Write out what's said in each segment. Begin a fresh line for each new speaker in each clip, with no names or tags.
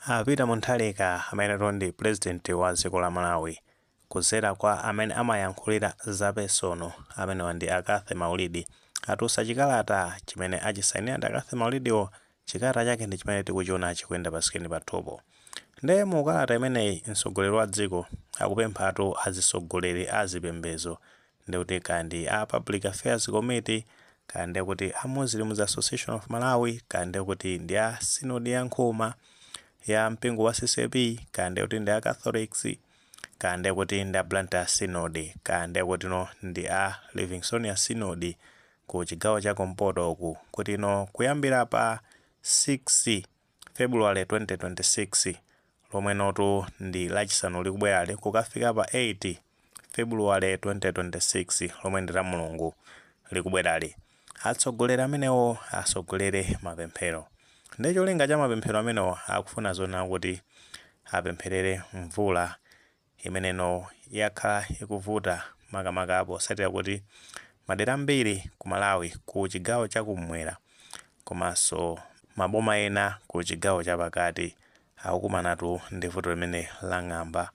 A Peter Mutharika, amenetu ndi President wa dziko la Malawi, kuzera kwa amene amayankhulira za personal, amenewa ndi a Cathy Maulidi, atulutsa chikalata chimene achisainira ndi a Cathy Maulidiwo. Chikalata chake ndi chimene tikuchiona chikuyenda pa screen pathupo. Nde mu kalata imeneyi, mtsogoleri wa dziko akupemphatu azitsogoleri a zipembedzo, ndikuti kandi a Public Affairs Committee, kandi kuti a Muslims Association of Malawi, kandi kuti ndi a Synod ya Nkhuma ya mpingo wa CCAP, kandi kuti ndi a Catholics, kandi kuti ndi a Blantyre Synod, kandi kuti no ndi a Livingstonia Synod ku chigawo cha kumpoto uku, kuti no kuyambira pa 6 February 2026, lomwe notu ndi Lachisanu likubwerali, kukafika pa 8 February 2026, lomwe ndi la Mulungu likubwerali, atsogoleri amenewo asogolere mapemphero. Ndi cholinga cha mapemphero amenewo, akufuna zona kuti apempherere mvula imeneno yakhala ikuvuta, makamaka posatira kuti madera ambiri ku Malawi, ku chigawo chakummwera komanso maboma ena ku chigawo chapakati, akukumanatu ndi vuto limene la ng'amba.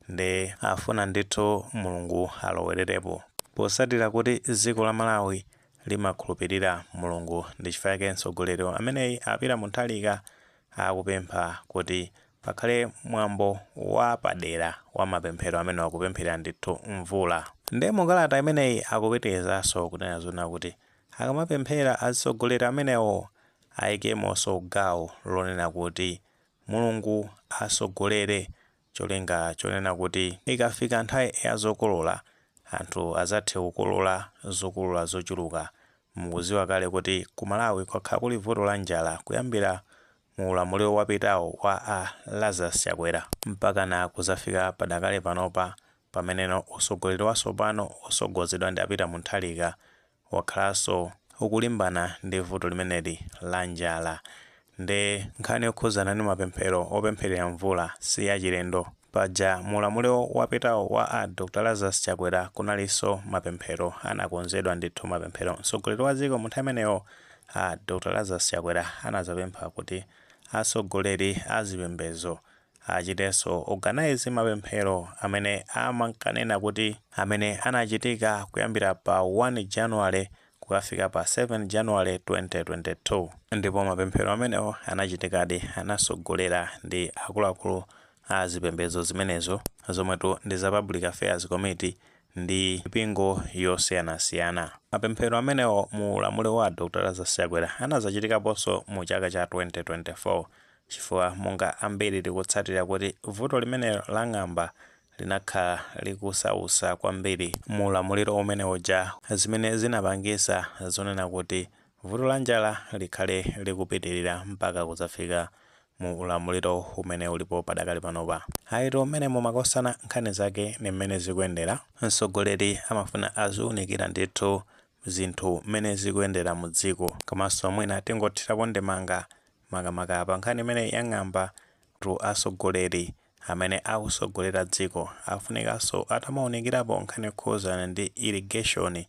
Ndi afuna ndithu Mulungu alowererepo, posatira kuti dziko la Malawi limakhulupirira Mulungu. Ndi chifukwa chake mtsogoleri ameneyi, a Peter Mutharika, akupempha kuti pakhale mwambo wapadera wa mapemphero amene akupemphera ndithu mvula. Ndi mukalata imeneyi akupitirizanso kunena zona kuti akamapemphera atsogoleri amenewo, ayikemonso gawo lonena kuti Mulungu asogolere, cholinga chonena kuti ikafika nthawi ya zokolola, anthu azathe kukolola zokolola zochuluka. Mukuziwa kale kuti ku Malawi kwakhala kuli vuto la njala kuyambira mu ulamuliro wapitawo wa a Lazarus Chakwera mpakana kuzafika padakale panopa, pameneno usogoleri watsopano osogozedwa ndi a Peter Mutharika wakhalanso ukulimbana ndi vuto limeneli la njala. Ndi nkhani yokhuzana ndi mapemphero opempherera mvula si yachilendo. Paja mu ulamuliro wapitawo wa a Dr Lazarus Chakwera kunalinso mapemphero anakonzedwa ndithu mapemphero. Mtsogoleri wa dziko mu nthawi imeneyo, a Dr Lazarus Chakwera, anazapempha kuti atsogoleri a zipembedzo achitenso organize mapemphero amene amankanena kuti amene anachitika kuyambira pa 1 January kukafika pa 7 January 2022. Ndipo mapemphero amenewo anachitikadi, anasogolera ndi akuluakulu a zipembedzo zimenezo, zomwetu ndi za Public Affairs Committee ndi mipingo yosiyanasiyana. Mapemphero amenewo mu ulamuliro wa Dr Lazarus Chakwera anazachitikaponso mu chaka cha 2024, chifukwa monga ambiri tikutsatira kuti vuto limenelo la ng'amba linakhala likusausa kwambiri mu ulamuliro umene uja, zimene zinapangisa zonena kuti vuto la njala likhale likupitirira mpaka kuzafika mu ulamuliro umene ulipo padakali panopa. Ayitu mmene mumakosana, nkhani zake ni mmene zikuyendera. Mtsogoleri amafuna aziwunikira ndithu zinthu mmene zikuyendera mu dziko. Komanso mwina tingothirapo ndemanga, makamaka pa nkhani imene yang'amba tu, atsogoleri amene akusogolera dziko afunikanso atamawunikirapo nkhani yokhuzana ndi irrigation,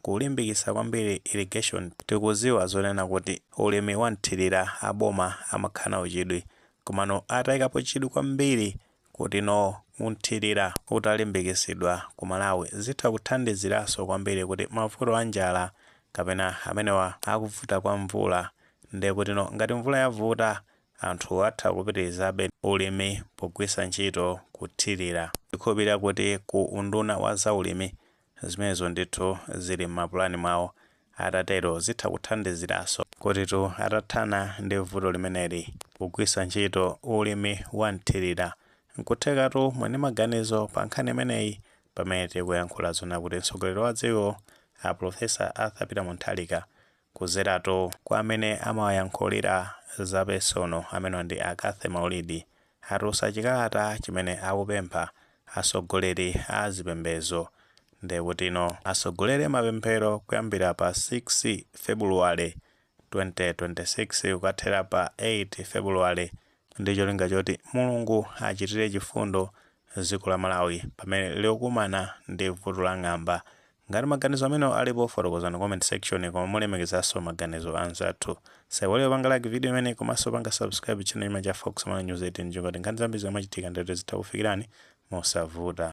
kulimbikitsa kwambiri irrigation. Tikuziwa zonena kuti ulimi wa mthirira aboma amakhala nawo chidwi, komano atayikapo chidwi kwambiri kuti no mthirira utalimbikitsidwa ku Malawi, zitha kuthandiziranso kwambiri kuti mavuto a njala kapena amenewa akuvuta kwa mvula, ndiye kuti no ngati mvula yavuta, anthu atha kupitirizabe ulimi pogwiritsa ntchito kuthirira. Ndikhulupirira kuti ku unduna wa zaulimi zimenezo ndithu zili m'mapulani mwawo. Atatero zitha kuthandiziranso kutitu atathana ndi vuto limeneli kugwiritsa ntchito ulimi wa mthirira. Nkuthekatu mwini maganizo pa nkhani imeneyi, pamene tikuyankhula zona kuti mtsogoleri wa dziko, a Professor Arthur Peter Mutharika, kuzeratu kwa amene amawayankhulira za personal, amene ndi a Cathy Maulidi, atulutsa chikalata chimene akupempha atsogoleri a zipembedzo, ndekuti ino asogolere mapemphero kuyambira pa 6 February 2026 kukathera pa 8 February, ndi cholinga choti Mulungu achitire chifundo dziko la Malawi pamene likukumana ndi vuto la ng'amba. Ngati maganizo amenewo alipo, fotokozani comment section, koma mulemekezanso maganizo anzathu. Saiwale panga like video imene, komanso panga subscribe channel imene cha Fox Malawi News 18, ngati nkhani zambiri zamachitika ndete zitha kufikirani mosavuta.